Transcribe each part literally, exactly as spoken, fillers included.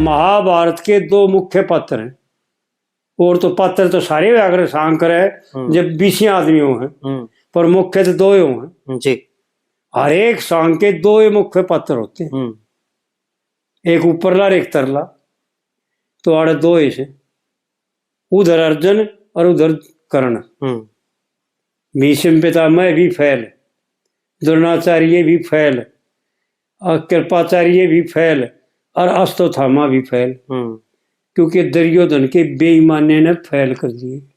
महाभारत के दो मुख्य पात्र हैं। और तो पात्र तो सारे व्याघ्र सांकर है, हम्म। जब बीसियां आदमी हो हैं, हम्म। पर मुख्य तो दो ही हो हैं। जी। हर एक सांग के दो ही मुख्य पात्र होते हैं। हम्म। एक ऊपरला और एक तरला। तो आड़े दो ही से, उधर अर्जुन और उधर कर्ण। हम्म। भीष्म पितामह भी फेल, द्रोणाचार्य भी फेल, और कृपाचार्य भी फेल, और अश्वत्थामा भी फेल। हम्म। क्योंकि दुर्योधन के बेईमाने ने फेल कर दिए।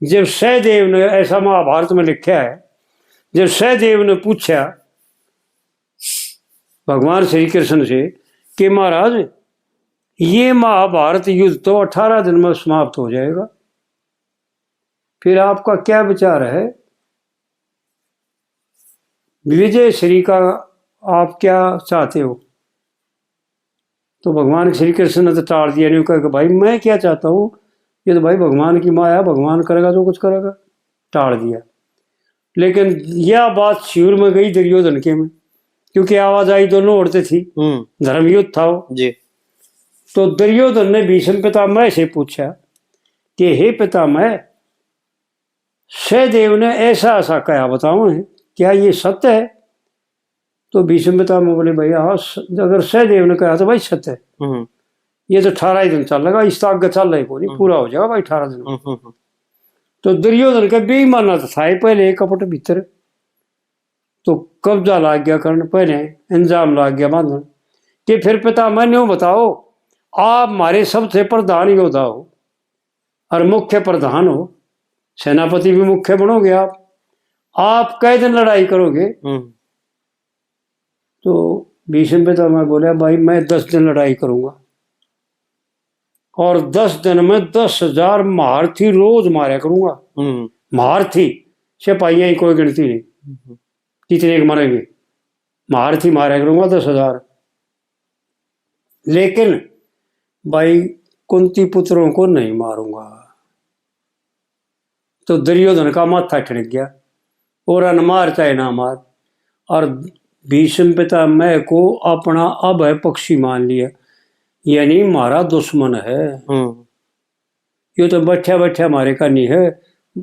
जब सहदेव ने, ऐसा महाभारत में लिखा है, जब सहदेव ने पूछा भगवान श्री कृष्ण से कि महाराज, ये महाभारत युद्ध तो अठारह दिन में समाप्त हो जाएगा, फिर आपका क्या विचार है? विजय श्री का आप क्या चाहते हो? तो भगवान श्री कृष्ण ने तो टाल दिया, नहीं कहा कि भाई मैं क्या चाहता हूँ, ये तो भाई भगवान की माया, भगवान करेगा जो कुछ करेगा, टाल दिया। लेकिन यह बात शिविर में गई दुर्योधन के में, क्योंकि आवाजाही दोनों ओर से थी, हम्म। धर्म युद्ध था वो। जी। तो दुर्योधन ने भीष्म पितामह से पूछा कि हे पितामह, सहदेव ने ऐसा ऐसा कहा, बताओ हैं, क्या ये सत्य है? तो भीष्म पितामह बोले, भाई हाँ, स-, अगर सहदेव ने कहा तो भाई सत्य है। हम्म। ये तो अठारह ही दिन चलेगा, इससे आगे चल रही कोनी, हम्म। पूरा हो जाएगा भाई अठारह दिन। हम्म, हम्म, हम्म। तो दुर्योधन के बेईमाना तो था ही पहले, कपट भीतर, तो कब्जा लाग गया करण, पहले अंजाम लाग गया बांधन। कि फिर पितामह न्यू बताओ, आप हमारे सबसे प्रधान योद्धा हो और मुख्य प्रधान हो, सेनापति भी मुख्य बनोगे आप, आप कै दिन लड़ाई करोगे? हम्म। तो भीष्म पितामह बोला, भाई मैं दस दिन लड़ाई करूंगा और दस दिन में दस हजार महारथी रोज मारा करूंगा। हम्म। महारथी, सिपाहियां की कोई गिनती नहीं, हम्म। कितने के मरेंगे, महारथी मारा करूंगा दस हजार। लेकिन भाई, कुंती पुत्रों को नहीं मारूंगा। तो दुर्योधन का माथा ठिणक गया, और अन मार चाहे ना मार। और भीष्म पितामह को अपना अभय पक्षी मान लिया, यानी हमारा दुश्मन है। हम्म। यो तो बैठा बैठा हमारे का नहीं है,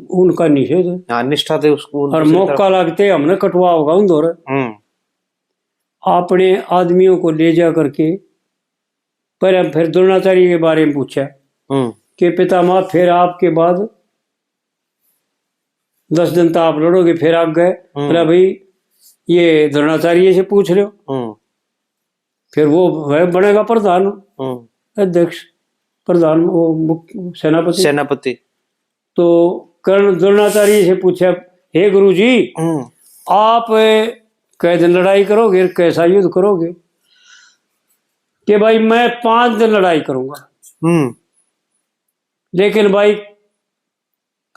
उनका नहीं है। हाँ, निष्ठा थे उसको, और दूसरी मौका तरफ लगते हमने कटवा होगा उन दौर। हम्म। अपने आदमियों को ले जा करके पहले फिर द्रोणाचार्य के बारे में पूछा हम्म। कि पितामह, फिर आपके बाद दस दिन तो आप लड़ोगे, फिर आगे? हम्म। बोला, भाई, ये द्रोणाचार्य से पूछ रहे हो? हम्म। फिर वो वह बनेगा प्रधान, हम्म। अध्यक्ष, प्रधान, वो मुख्य सेनापति। सेनापति। तो कर्ण द्रोणाचार्य से पूछा, हे गुरु जी, हम्म। आप कै दिन लड़ाई करोगे, कैसा युद्ध करोगे? कि भाई, मैं पांच दिन लड़ाई करूंगा, हम्म। लेकिन भाई,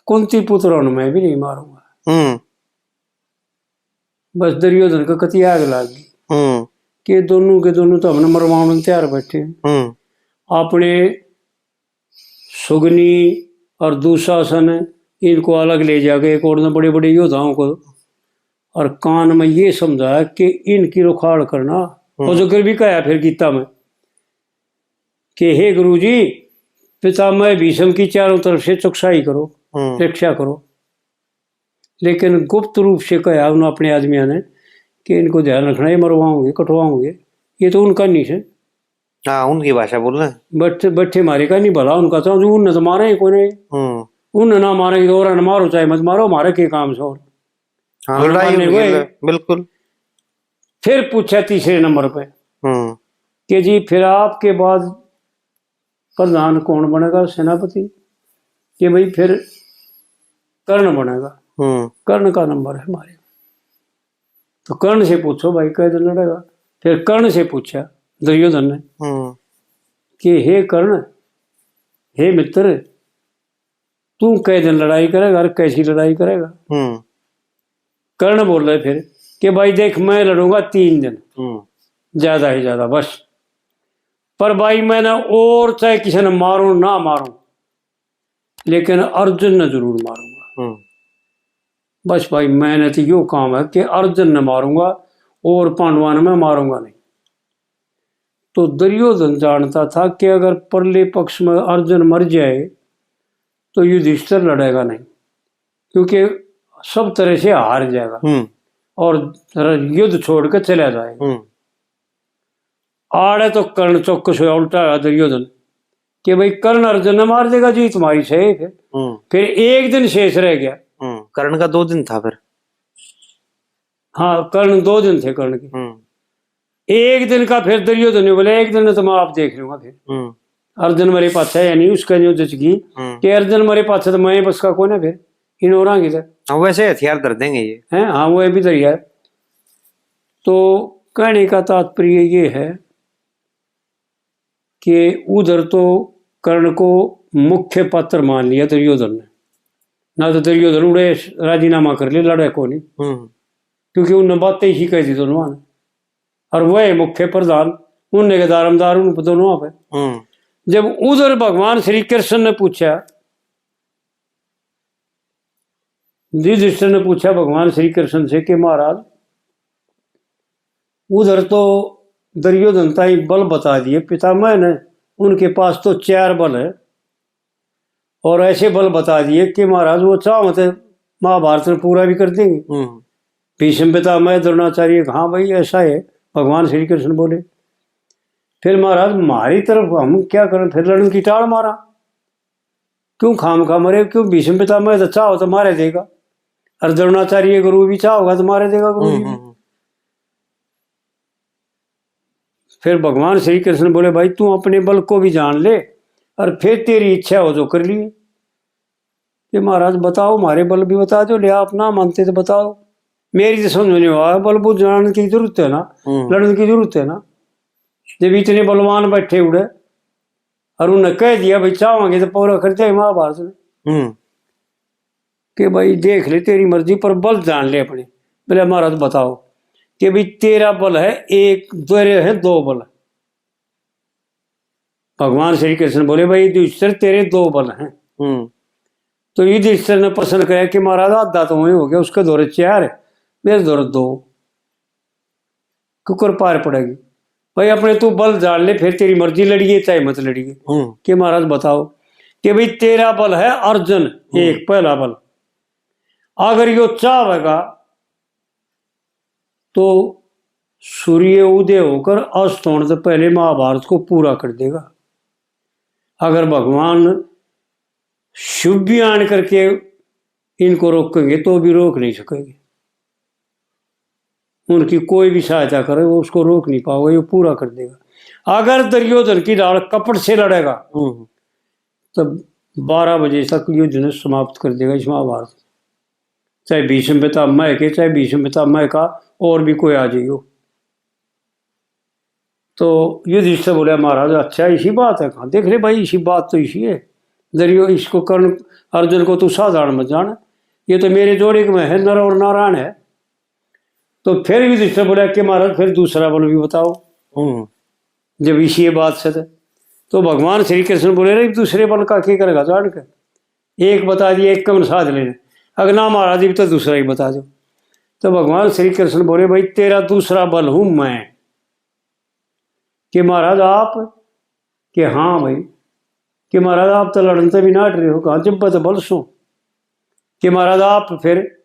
कुंती पुत्रों ने मैं भी नहीं मारूंगा। हम्म। बस दुर्योधन का कति आग लाग गई हम्म। कि दोनों के दोनों तो हमने मरवाने तैयार बैठे हैं। हम्म। अपने सुगनी और दुशासन, इनको अलग ले जाके एक और ने बड़े बड़े योद्धाओं को, और कान में ये समझाया कि इनकी रुखाड़ करना। हम्म। और जो फिर भी कहा फिर गीता में कि हे गुरु जी, पितामह भीष्म की चारों तरफ से चौकसाई करो, हम्म। रक्षा करो। लेकिन गुप्त रूप से कहा उन्होंने अपने आदमियों ने कि इनको ध्यान रखना, ये मरवाओगे, कटवाओगे, ये तो उनका नहीं है। हाँ, उनकी भाषा बोल रहे हैं। बट-, बट्ठे मारे का नहीं भला उनका, तो जो उनने तो मारे ही कोने। हम्म। उनने ना मारे तो और मारो, चाहे मत मारो, हमारे के काम से और। हाँ, हम लड़ाई मारने होगी, गए। बिल्कुल। फिर पूछा तीसरे नंबर पे हम्म। कि जी, फिर आपके बाद प्रधान कौन बनेगा, सेनापति? कि भाई, फिर कर्ण बनेगा। हम्म। कर्ण का नंबर है हमारे। तो कर्ण से पूछो भाई, कै दिन लड़ेगा? फिर कर्ण से पूछा दुर्योधन ने हम्म। कि हे कर्ण, हे मित्र, तू कै दिन लड़ाई करेगा और कैसी लड़ाई करेगा? हम्म। कर्ण बोले फिर कि भाई देख, मैं लड़ूंगा तीन दिन, हम्म। ज्यादा ही ज्यादा बस, पर भाई मैंने और चाहे किसी ने मारूं ना मारूं, लेकिन अर्जुन ने जरूर मारूंगा। हम्म। बस भाई, मैंने तो यो काम है कि अर्जुन ने मारूंगा और पांडवां ने मैं मारूंगा नहीं। तो दुर्योधन जानता था कि अगर परले पक्ष में अर्जुन मर जाए तो युधिष्ठिर लड़ेगा नहीं, क्योंकि सब तरह से हार जाएगा हम्म। और युद्ध छोड़ के चला जाएगा। हम्म। आड़े तो कर्ण चौकस हुआ, उल्टा हुआ दुर्योधन कि भाई, कर्ण अर्जुन ने मार देगा, जीत मारी सही। फिर हम्म। फिर एक दिन शेष रह गया। हम्म, कर्ण का दो दिन था फिर। हाँ, कर्ण दो दिन थे कर्ण के। हम्म। एक दिन का फिर दुर्योधन ने बोला, एक दिन तो मैं आप देख लूंगा फिर। हम्म। अर्जुन मेरे पाछे है नहीं, उसका जो जचगी हम्म। कि अर्जुन मेरे पाछे तो मैं बस का कौन है फिर, इन और आगे तक। हाँ, वैसे हथियार धर देंगे ये। हैं, हाँ, वो भी धर यार। तो कहने का तात्पर्य ये है कि उधर तो कर्ण को मुख्य पात्र मान लिया दुर्योधन ने, ना तो दुर्योधन उड़े राजीनामा कर ले, लड़े को नहीं, हम्म। क्योंकि उनने बातें ही कह दी दोनों ने। और वह मुख्य प्रधान, उनने के दारमदार उन दोनों पे। हम्म। जब उधर भगवान श्री कृष्ण ने पूछा, युधिष्ठिर ने पूछा भगवान श्री कृष्ण से कि महाराज, उधर तो दुर्योधन ताई बल बता दिए पितामह ने, उनके पास तो चार बल है, और ऐसे बल बता दिए कि महाराज, वो चाहो तो महाभारत में पूरा भी कर देंगे। हम्म। भीष्म पितामह, द्रोणाचार्य, हाँ भाई, ऐसा है। भगवान श्री कृष्ण बोले, फिर महाराज, हमारी तरफ हम क्या करें, फिर लड़न की टाल मारा, क्यों खाम खा मरे, क्यों? भीष्म पितामह तो चाहो तो मारे देगा, और द्रोणाचार्य गुरु भी चाहोगा तो मारे देगा गुरु जी हम्म, भी। हम्म। फिर भगवान श्री कृष्ण बोले, भाई, तू अपने बल को भी जान ले, और फिर तेरी इच्छा हो जो कर लिए। कि महाराज, बताओ, हमारे बल भी बता दो, ले, आप ना मानते तो बताओ। मेरी तो समझ में नहीं आया, बल बुझ जाने की जरूरत है ना, हम्म। लड़ने की जरूरत है ना। जब इतने बलवान बैठे उड़े और उन्हें कह दिया, भाई, चाहेंगे तो पूरा कर जाए महाभारत में। हम्म। कि भाई, देख ले, तेरी मर्जी, पर बल जान ले अपने। बोले, महाराज, बताओ। कि भाई, तेरा बल है एक, तेरे हैं दो बल। भगवान श्री कृष्ण बोले, भाई युधिष्ठिर, तेरे दो बल हैं। हम्म। तो युधिष्ठिर ने प्रश्न किया कि महाराज, आधा तो वही हो गया, उसके धोरे चार, मेरे धोरे दो, कुकर पार पड़ेगी। भाई, अपने तू बल जान ले, फिर तेरी मर्जी, लड़िए चाहे मत लड़िए। हम्म। कि महाराज, बताओ। कि भाई, तेरा बल है अर्जुन, हम्म। एक पहला बल, अगर यो चाहेगा तो सूर्य उदय होकर अस्त होने से पहले महाभारत को पूरा कर देगा। अगर भगवान शिव भी आन करके इनको रोकेंगे तो भी रोक नहीं सकेंगे। उनकी कोई भी सहायता करे, वो उसको रोक नहीं पाओगे, वो पूरा कर देगा। अगर दुर्योधन की ढाल कपट से लड़ेगा, हम्म। तो बारह बजे तक युद्ध ने समाप्त कर देगा इस महाभारत। चाहे भीष्म पितामह के, चाहे भीष्म पितामह का और भी कोई आ जाइयो। तो युधिष्ठिर बोला, महाराज, अच्छा, इसी बात है? कहा, देख ले भाई, इसी बात तो इसी है। दुर्यो-, इसको कर्ण, अर्जुन को तू साधारण मत जान, ये तो मेरे जोड़े में है, नर और नारायण है। तो फिर युधिष्ठिर बोला कि महाराज, फिर दूसरा बल भी बताओ। हम्म। जब इसी ये बात से तो, तो भगवान श्री कृष्ण बोले, रे, दूसरे बल का क्या करेगा जान के? एक बता दिया, एक कम साध लेने। अगर ना महाराज जी, तो दूसरा ही बता दो। तो भगवान श्री कृष्ण बोले, भाई, तेरा दूसरा बल हूं मैं। कि महाराज आप? कि हाँ भाई। कि महाराज, आप तो लड़न ते भी नाट रहे हो, कहाँ जब तो बल सो। कि महाराज आप फिर,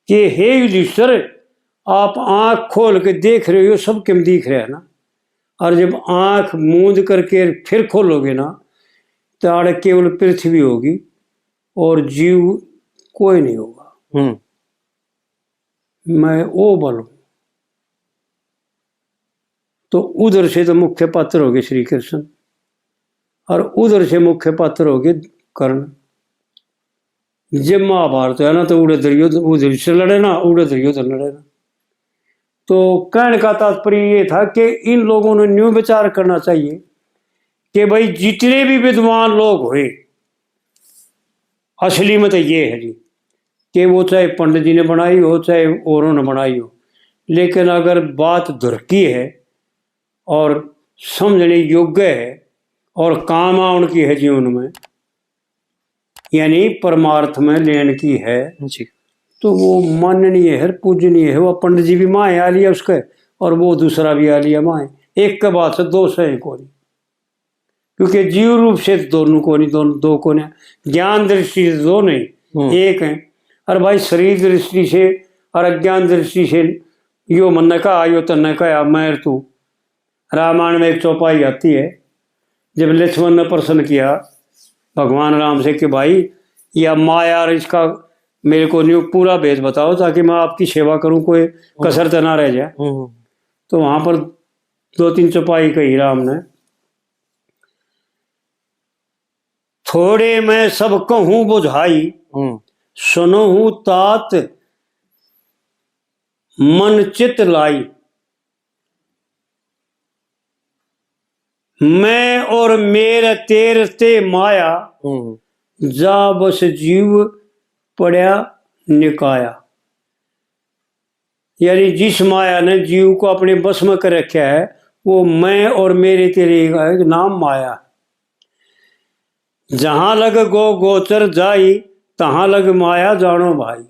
कि हे युधिष्ठिर, आप आंख खोल के देख रहे हो, सब किम दिख रहा है ना, और जब आंख मूंद करके फिर खोलोगे ना, तो आड़े केवल पृथ्वी होगी और जीव कोई नहीं होगा। हम्म। मैं वो बल हूं। तो उधर से तो मुख्य पात्र हो गए श्री कृष्ण, और उधर से मुख्य पात्र हो गए कर्ण। जब महाभारत है ना, तो उड़े दुर्योधन, उधर से लड़े ना, उड़े दुर्योधन लड़े ना। तो कहने का तात्पर्य ये था कि इन लोगों ने न्यू विचार करना चाहिए कि भाई, जितने भी विद्वान लोग हुए, असली में तो ये है जी, कि वो चाहे पंडित जी ने बनाई हो, चाहे औरों ने बनाई हो, लेकिन अगर बात धुरकी है और समझने योग्य है और काम आने की है जीवन में, यानी परमार्थ में लेन की है, जी। तो वो माननीय है, पूजनीय है। वो पंडित जी भी माए आ लिया उसके, और वो दूसरा भी आ लिया माए। एक के बाद से दो सही कोनी, क्योंकि जीव रूप से दोनों कोनी, दोनों दो कोनी, ज्ञान दृष्टि से दो नहीं, हम्म। एक है। और भाई, शरीर दृष्टि से और अज्ञान दृष्टि से, यो मन्ने कहा, यो तन्ने कहा, मैं और तू। रामायण में एक चौपाई आती है, जब लक्ष्मण ने प्रश्न किया भगवान राम से कि भाई, या माया और इसका मेरे को न्यू पूरा भेद बताओ, ताकि मैं आपकी सेवा करूं, कोई कसर तो ना रह जाए। हम्म। तो वहां पर दो तीन चौपाई कही राम ने। थोड़े में सब कहूं बुझाई, हम्म। सुनहु तात मन चित लाई। मैं और मेर तेर ते माया, हम्म। जा बस जीव पड़या निकाया। यानी जिस माया ने जीव को अपने बस में कर रखा है, वो मैं और मेरे तेरे का एक नाम माया है। जहां लग गो गोचर जाई, तहां लग माया जानो भाई।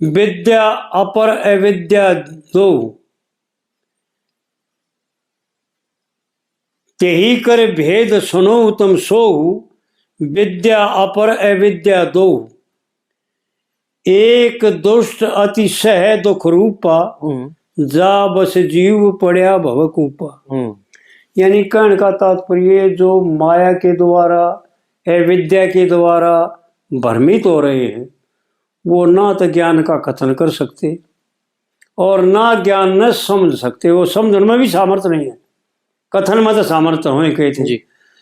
विद्या अपर अविद्या दो, तेही कर भेद सुनो तम सोहू, विद्या अपर अविद्या दो। एक दुष्ट अतिशय दुख रूपा, हम्म। जा बस जीव पड़या भव कूपा। हम्म। यानी कहने का तात्पर्य, जो माया के द्वारा, अविद्या के द्वारा भ्रमित हो रहे हैं, वो ना तो ज्ञान का कथन कर सकते और ना ज्ञान न समझ सकते। वो समझण में भी सामर्थ्य नहीं है, कथन में तो सामर्थ्य होए कहते। जी।